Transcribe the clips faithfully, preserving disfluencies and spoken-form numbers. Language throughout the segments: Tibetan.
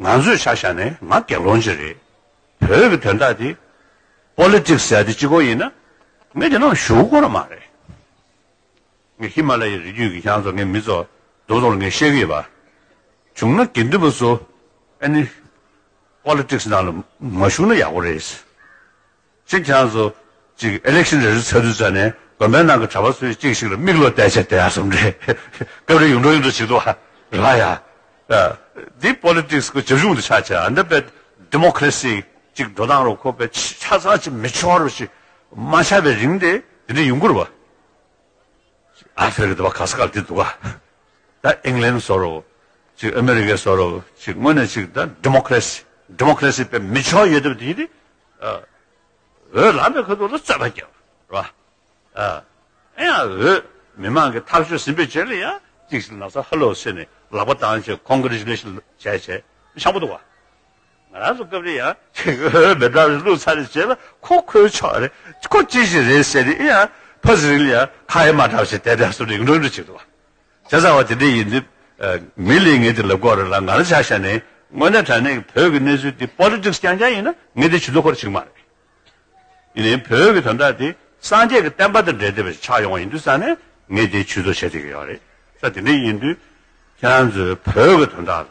ང་ཚོས་ཆ་བཞག་ནས་ང་རྒྱལ་བློན་ཅིག་རེད། བོད་ཀྱི་དོན་དག་དེ་པོ་ལི་ཊིག་སི་ཟེར་ཡ་དེ་གཅིག་པོ་ཡིན་ན་ངས་དེ་ནང་ཞུགས་དགོས་ར་མ་རེད། ངས་ཧི་མ་ལ་ཡའི་རི་རྒྱུད་ཀྱི་ཁྱེད་རང་ཚོ་ངའི་མི་ཚོ་རྡོག་རྡོག་ལ་ངས་བཤད་ཀྱི་ཡོད་པ། བྱུང་ན་དགེ་འདུན་པ་ཚོ་ཨ་ནི་པོ་ལི་ཊིག་སི་ནང་ལ་མ་ཞུགས་ན་ཡག་པོ་རེད། གཅིག་ཁྱེད་རང་ཚོ་གཅིག་ཨི་ལེག་ཤན་རེ་རེ་ཚར་དུས་ཙ་ནས་དགོན་པའི་ནང་གི་གྲྭ་པ་ཚོས་གཅིག་ཞིག་ལ་མིག་བློ་གཏད་བྱས་བསྡད་ཡ་བཟོ་འདྲ་སྐབས་རེ་ཡོང་འགྲོ་ཡོང་འགྲོ་བྱེད་འདུག་ཨ། རེད་ཡ། འདི་པོ་ལི་ཊིག་སི་གི་བྱ་གཞུང་དུ་ཆགས་བྱས་ཨ་འདྲ་པའི་ཌི་མོ་ཀ་རེ་སི་གཅིག་འགྲོ་སྟངས་རུ་ཁོ་པའི་ཆ་ཚང་གཅིག་མི་ཆོག་རུ་ཞིག་མ་ཆགས་པའི་རིང་དེ་དེ་འདྲ་ཡོང་གི་རེད་བ། ཨ་ཧྥེ་རི་ཀ་དེ་བ་ག་ས་ག་ལ་དེ་འདུག་ག་ད་ཨིང་ལན་བཟོ་རོགས། ཅིག་ཨ་མེ་རི་ཀའི་བཟོ་རོགས། ཅིག་དངོས་གནས་ཅིག་ད་ཌི་མོ་ཀ་རེ་སི། ཌི་མོ་ཀ་རེ་སི་དཔེ་མི་ཆོག་ཡོད་དེ་དེ་ནི་འོས་ལངས་པའི་ཁ་ཐུག་ལ་རྩོད་པ་རྒྱབ་རེད་བ། ཨ་ཡང་འོས་མི་མང་གི་ཐབས་ཤོར་ཟིན་པའི་རྗེས་ལ་ཡང་ཅིག་ཞིག་ན་ས་ཧ་ལོ་ཟེར་ནས་ལག་པ་བཏང་བྱས་ཀོང་གི་རེ་ཅུ་ལེ་ཤན་བྱས་བྱས་ཤང་པོ་འདུག་བ། ང་རང་ཚོ་སྐབས་རེ་ཡང་ཅིག་འོས་མི་འདྲ་བ་ཞིག་བླུགས་ཚར་རེ་རྗེས་ལ་ཁོ་ཁོའི་ཕྱོགས་རེད། ཁོ་ཅི་ཞིག་རེད་ཟེར་ནས་ཡང་ཕ་ཟི་རིང་ལ་ཡང་ཁ་ཡ་མ་འདྲ་བ་ཞིག་བསྡད་བསྡད་སོང་ནས་ཡོང་འགྲོ་འགྲོ་བྱེད་འདུག་བ། བྱས་ཙང་བ་དེ་འདྲ་ཡིན་དུས། མི་ལས་ངས་དེ་ལབ་དགོས་རེད་ལ་ང་རང་ཆ་བཞག་ནས་དངོས་གནས་དྲང་གནས་ཀྱི་བོད་ཀྱི་གནས་ཚུལ་འདི་པོ་ལི་ཊིག་སི་རྐྱང་རྐྱང་ཡིན་ན་ངས་དེ་ཇུས་གཏོགས་ཁོ་ར་བྱེད་ཀྱི་མ་རེད། ཡིན་ནའི་བོད་ཀྱི་དོན་དག་དེ་སངས་རྒྱས་ཀྱི་བསྟན་པ་དང་འབྲེལ་བསྡད་པ་ཞིག་ཆགས་ཡོང་བ་ཡིན་དུས་ཙང་ནས་ངས་དེ་ཇུས་གཏོགས་བྱེད་བསྡད་ཀྱི་ཡོད་རེད། ས་དེ་འདྲ་ཡིན་དུས་ཁྱེད་རང་ཚོས་བོད་ཀྱི་དོན་དག་ལ་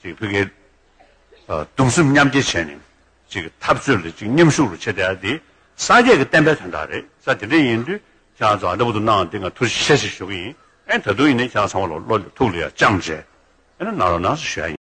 ཅིག་ཕ་གིའི་གདུང་སེམས་མཉམ་སྐྱེད་བྱས་ནས་ཅིག་འཐབ་རྩོད་ལ་ཅིག་མཉམ་ཞུགས་རུ་བྱེད་བསྡད་ཡ་དེ་སངས་རྒྱས་ཀྱི་བསྟན་པའི་དོན་དག་རེད། ས་དེ་འདྲ་ཡིན་དུས་ཁྱེད་རང་ཚོ་ཨ་འདྲ་པོ་འདུག་གནང་དེ་ང་ཐུགས་རྗེ་ཆེ་ཞེས་ཞུ་གི་ཡིན། ཨེ་ད་དུང་ཡིན་ནའི་ཁྱེད་རང་ཚང་མ་ལ་བློ་ཐུགས་ལ་ཡ་བཅངས་བྱས་ཨེ་ན་གནང་རོགས་གནང་ཞེས་ཞུ་ཡ་ཡིན།